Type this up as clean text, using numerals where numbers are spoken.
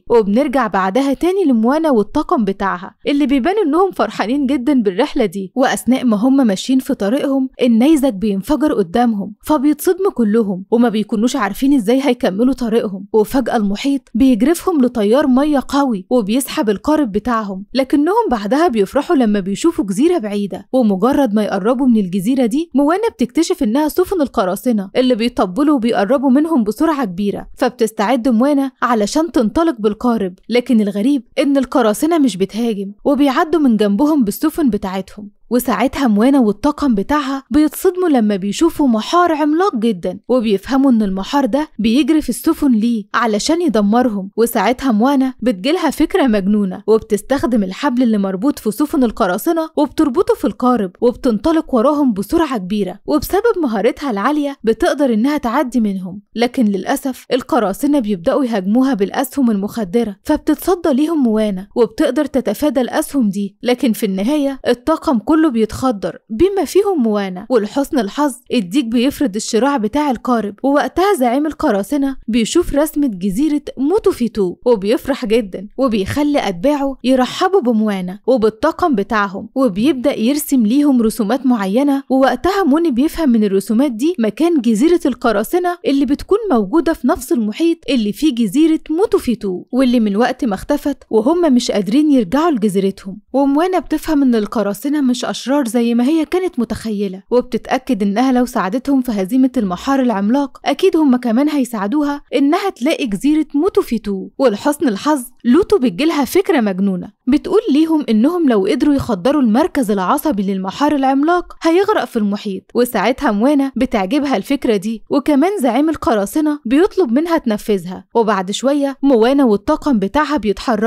وبنرجع بعدها تاني لموانا والطاقم بتاعها اللي بيبان انهم فرحانين جدا بالرحلة دي. واثناء ما هم ماشيين في طريقهم النيزك بينفجر قدامهم، فبيتصدموا كلهم وما بيكونوش عارفين ازاي هيكملوا طريقهم. وفجأة المحيط بيجرفهم لتيار مية قوي وبيسحب القارب بتاعهم، لكنهم بعدها بيفرحوا لما بيشوفوا جزيرة بعيدة. ومجرد ما يقربوا من الجزيرة دي موانا بتكتشف انها سفن القراصنة اللي بيطبلوا وبيقربوا منهم بسرعة كبيرة، فبتستعد موانا علشان تنطلق بالقارب. لكن الغريب ان القراصنة مش بتهاجم وبيعدوا من جنبهم بالسفن بتاعتهم. وساعتها موانا والطاقم بتاعها بيتصدموا لما بيشوفوا محار عملاق جدا، وبيفهموا ان المحار ده بيجري في السفن ليه علشان يدمرهم. وساعتها موانا بتجيلها فكرة مجنونة وبتستخدم الحبل اللي مربوط في سفن القراصنة وبتربطه في القارب وبتنطلق وراهم بسرعة كبيرة، وبسبب مهارتها العالية بتقدر انها تعدي منهم. لكن للأسف القراصنة بيبدأوا يهاجموها بالأسهم المخدرة، فبتتصدى ليهم موانا وبتقدر تتفادى الأسهم دي. لكن في النهاية الطاقم كله بيتخدر بما فيهم موانا، ولحسن الحظ الديك بيفرد الشراع بتاع القارب، ووقتها زعيم القراصنة بيشوف رسمة جزيرة موتوفيتو وبيفرح جدا وبيخلي أتباعه يرحبوا بموانا وبالطاقم بتاعهم، وبيبدأ يرسم ليهم رسومات معينة. ووقتها موني بيفهم من الرسومات دي مكان جزيرة القراصنة اللي بتكون موجودة في نفس المحيط اللي فيه جزيرة موتوفيتو، واللي من وقت ما اختفت وهم مش قادرين يرجعوا لجزيرتهم. وموانا بتفهم ان القراصنة مش أشرار زي ما هي كانت متخيلة، وبتتأكد إنها لو ساعدتهم في هزيمة المحار العملاق أكيد هم كمان هيساعدوها إنها تلاقي جزيرة موتوفيتو. ولحسن الحظ لوتو بتجيلها فكرة مجنونة، بتقول ليهم إنهم لو قدروا يخدروا المركز العصبي للمحار العملاق هيغرق في المحيط. وساعتها موانا بتعجبها الفكرة دي، وكمان زعيم القراصنة بيطلب منها تنفذها. وبعد شوية موانا والطاقم بتاعها بيتحركوا